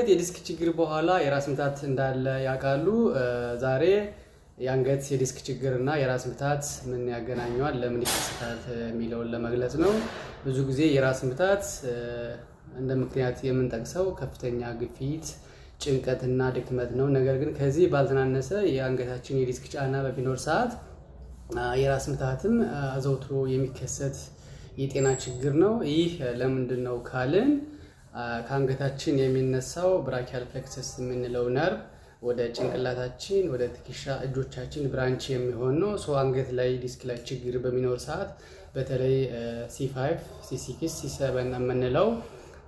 የዲስክ ችግር በኋላ የራስ ምታት እንዳለ ያውቃሉ? ዛሬ የአንገት የዲስክ ችግር እና የራስ ምታት ምን ያገናኘዋል፣ ለምን ይከሰታል የሚለውን ለመግለጽ ነው። ብዙ ጊዜ የራስ ምታት እንደ ምክንያት የምንጠቅሰው ከፍተኛ ግፊት፣ ጭንቀትና ድክመት ነው። ነገር ግን ከዚህ ባልተናነሰ የአንገታችን የዲስክ ጫና በሚኖር ሰዓት የራስ ምታትም አዘውትሮ የሚከሰት የጤና ችግር ነው። ይህ ለምንድን ነው ካልን ከአንገታችን የሚነሳው brachial plexus የምንለው ነርቭ ወደ ጭንቅላታችን፣ ወደ ትከሻ፣ እጆቻችን branch የሚሆን ነው። So አንገት ላይ ዲስክ ላይ ችግር በሚኖር ሰዓት በተለይ C5፣ C6፣ C7 የምንለው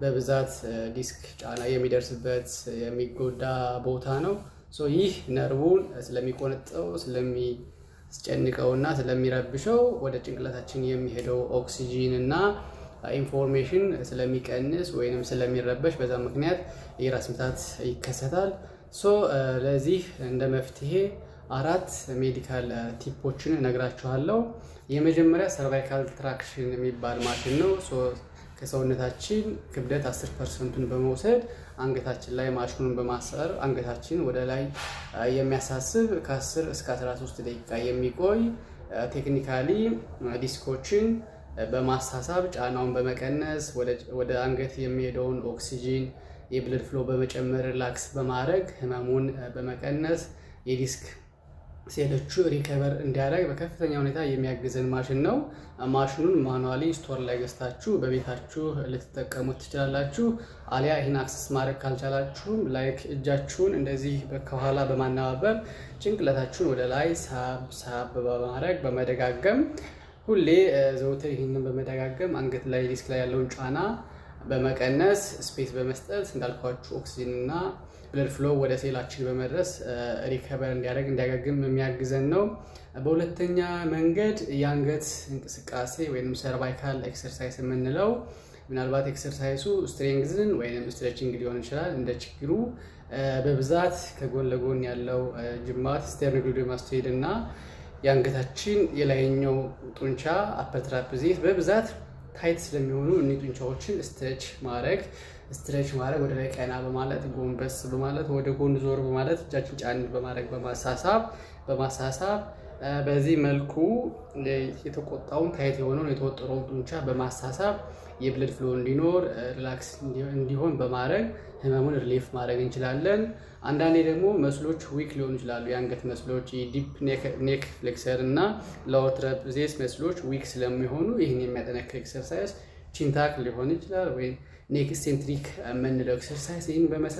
በብዛት ዲስክ ጫና የሚደርስበት የሚጎዳ ቦታ ነው። So ይህ ነርቡን ስለሚቆነጠው፣ ስለሚያስጨንቀው እና ስለሚረብሸው ወደ ጭንቅላታችን የሚሄደው ኦክሲጂን እና information ስለሚቀንስ ወይንም ስለሚረበሽ በዛ ምክንያት የራስ ምታት ይከሰታል። So ለዚህ እንደ መፍትሄ አራት medical tip ኦችን እነግራችኋለሁ። የመጀመሪያ cervical traction የሚባል ማሽን ነው። So ከሰውነታችን ክብደት 10% ኡን በመውሰድ አንገታችን ላይ ማሽኑን በማሰር አንገታችን ወደ ላይ የሚያሳስብ ከ10 እስከ 13 ደቂቃ የሚቆይ technically ዲስኮችን በማሳሳብ፣ ጫናውን በመቀነስ፣ ወደ አንገት የሚሄደውን ኦክሲጂን የ blood flow በመጨመር፣ relax በማድረግ፣ ህመሙን በመቀነስ፣ የዲስክ ሴሎቹ recover እንዲያደርግ በከፍተኛ ሁኔታ የሚያግዘን ማሽን ነው። ማሽኑን manually store ላይ ገዝታችሁ በቤታችሁ ልትጠቀሙት ትችላላችሁ። አሊያ ይህን access ማድረግ ካልቻላችሁም like እጃችሁን እንደዚህ ከኋላ በማነባበር ጭንቅላታችሁን ወደ ላይ ሳብ ሳብ በማድረግ በመደጋገም፣ ሁሌ ዘውትር ይህንን በመደጋገም አንገት ላይ ዲስክ ላይ ያለውን ጫና በመቀነስ፣ space በመስጠት፣ እንዳልኳችሁ ኦክሲጅን እና blood flow ወደ ሴላችን በመድረስ recover እንዲያደርግ፣ እንዲያገግም የሚያግዘን ነው። በሁለተኛ መንገድ የአንገት እንቅስቃሴ ወይም cervical exercise የምንለው ምናልባት exercise ኡ strengthen ወይም stretching ሊሆን ይችላል። እንደ ችግሩ በብዛት ከጎን ለጎን ያለው ጅማት sternocleidomastoid እና የአንገታችን የላይኛው ጡንቻ upper trapezius በብዛት tight ስለሚሆኑ እኒህ ጡንቻዎችን stretch ማድረግ፣ ወደ ላይ ቀና በማለት፣ ጎንበስ በማለት፣ ወደ ጎን ዞር በማለት፣ እጃችን ጫን በማድረግ በማሳሳብ በዚህ መልኩ የተቆጣውን፣ tight የሆነውን፣ የተወጠረውን ጡንቻ በማሳሳብ የ blood flow እንዲኖር፣ relax እንዲሆን በማድረግ ህመሙን relief ማድረግ እንችላለን። አንዳንዴ ደግሞ muscle ኦች weak ሊሆኑ ይችላሉ። የአንገት muscle ኦች deep neck flexor እና lower trapezius muscle ኦች weak ስለሚሆኑ ይህን የሚያጠነክር exercise chin tuck ሊሆን ይችላል ወይም neck eccentric የምንለው exercise ይህን በመስራት